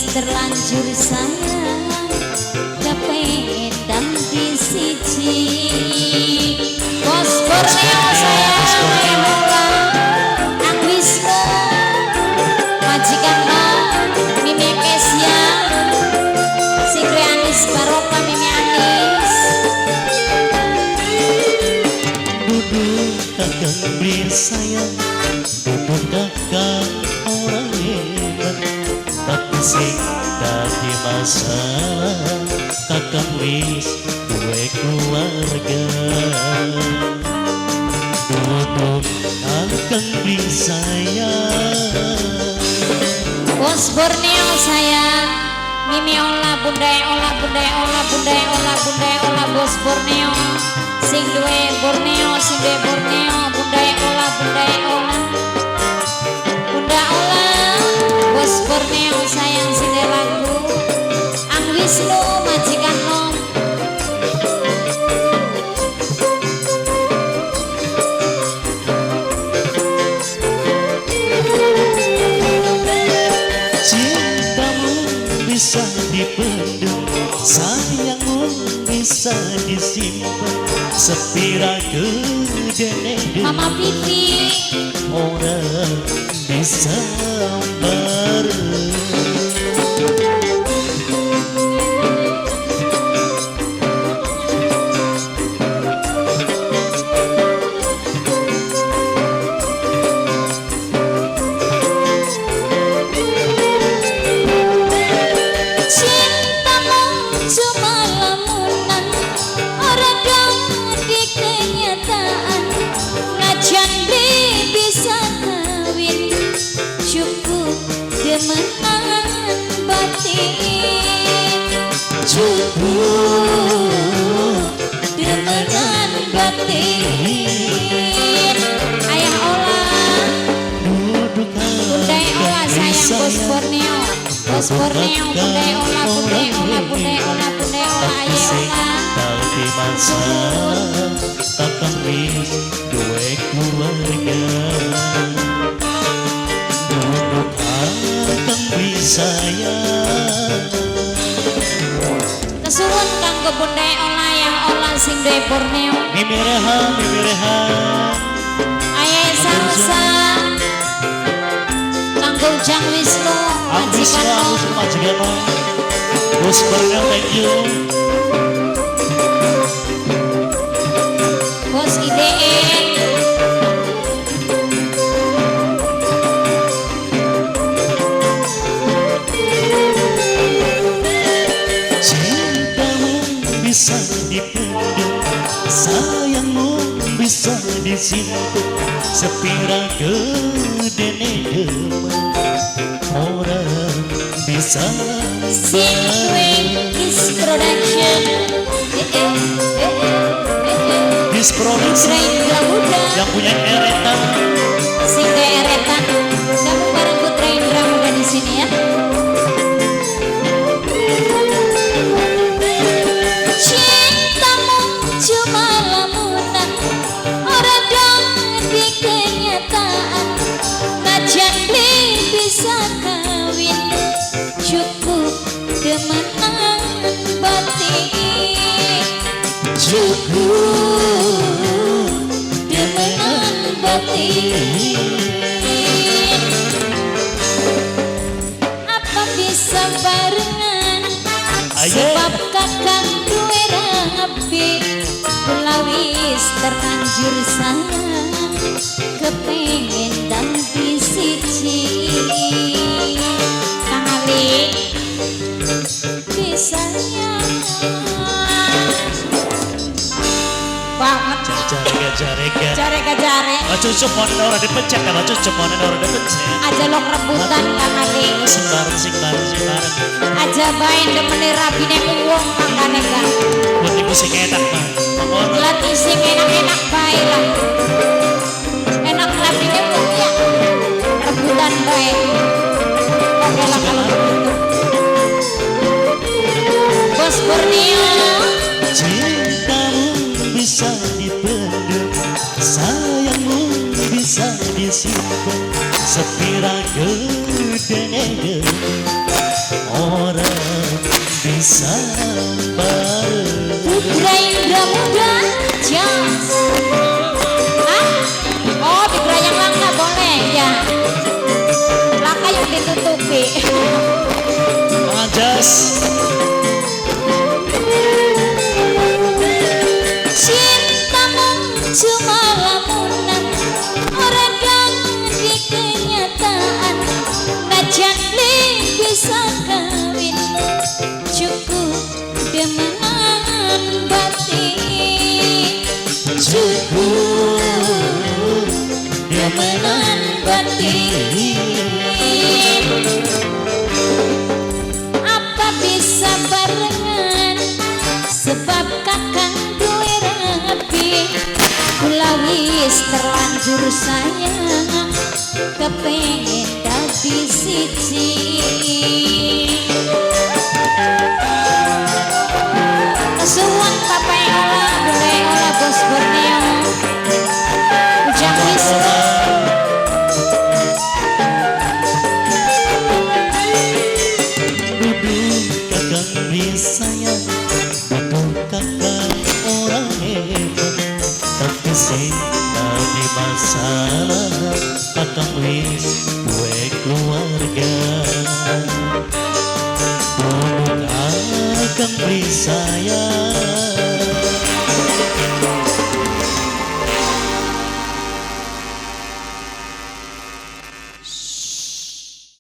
terlanjur sayang, kepengen dadi siji. Bos Borneo sayang, Ola, Ang Wisnu, majikan no, Mimi Kesia, sing duwe Anis Baroka, Mimi Anis. Dudu kakang beli sayang, dudu kakang ora hebat, tapi sing dadi masalah kakang wis duwe keluarga. Dudu kakang beli sayang. Bos Borneo sayang, Mimi Ola, Bunda Ola, Bunda Ola, Bunda Ola, Bunda Ola, Bos Borneo, sing duwe Borneo, sing duwe Borneo, Bunda Ola, Bunda Ola, Bunda Ola, Bos Borneo sayang, sing duwe lagu, Ang Wisnu, majikan nom. Cintamu bisa dipendem, sayangmu bisa disimpan, sepira gedene Mama Pipi. Ora bisa bareng. Cintamu cuma lamunan, ora dadi kenyataan. Najan beli bisa kawin, cukup demenan batin, cukup demenan batin. Ayah Ola, Duduk Bunda Ola sayang, Bos Borneo, Bos Borneo, Bunda Ola, Bunda Ola, Bunda Ola, Bunda Ola, Ayah Ola. Tapi masalah kakang wis duwe keluarga. Duduk kakang beli sayang. Kesuwun kanggo Bunda Ola yang Ola sing duwe Borneo. Mimi Reha, Mimi Reha. Ayah Salsa. Kanggo Ujang Wisnu, Ang Wisnu, majikan Ang no. Wisnu majikan no. Bos Borneo, thank you. Bos IDN. Cintamu bisa dipendam, sayangmu bisa disimpan, sepira gedene demen ora bisa Sing duwe Kiss Production. Eh eh eh eh eh eh. Dis Production Putra Indra Muda. Yang punya Ereta. Sing duwe Eretan. Kamu bareng Putra Indra Muda di sini ya. Cintamu cuma lamunan, ora dadi kenyataan. Najan beli bisa kawin, cukup demenan batin, cukup demenan batin. Apa bisa barengan? Ayo. Sebab kakang duwe rapi, kula wis terlanjur sayang, kepengin dadi siji. Kang Ali disayang banget. Jarega jarega. Jare ke jare. Mbak Cucup mau ora dipencet ya, Mbak Cucup mau ora dipencet. Aja lo rebutan, Kang Ali. Sing bareng, sing bareng, sing bareng. Aja bae demene rabine wong makane, Kang. Buat ibu sing enak mah. Mengono. Lagi sing enak-enak bae lah. Enak rabine wong ya. Rebutan bae. Oke lah kalau begitu. Bos Borneo. Cintamu bisa dipendam, sayangmu bisa disimpan, sepira gedene ora Bisa bareng. Putra Indra Muda Jas. Hah? Oh, Putra yang langka boleh ya. Langka yang ditutupi. Mangas. Cintamu cuma lamunan, ora dadi kenyataan. Najan beli bisa kawin, cukup demenan batin. Cukup demenan batin. Apa bisa barengan sebab kakang duwe rabi? Kula wis terlanjur sayang, kepengin dadi siji. Kesuwun Papa Ola, Bunda Ola, Bos Borneo, Ujang Wisnu. Duduk kakang sayang, duduk kakang orang hebat, tapi sing dadi masalah kakang wis duwe keluarga. Duduk kakang beli sayang.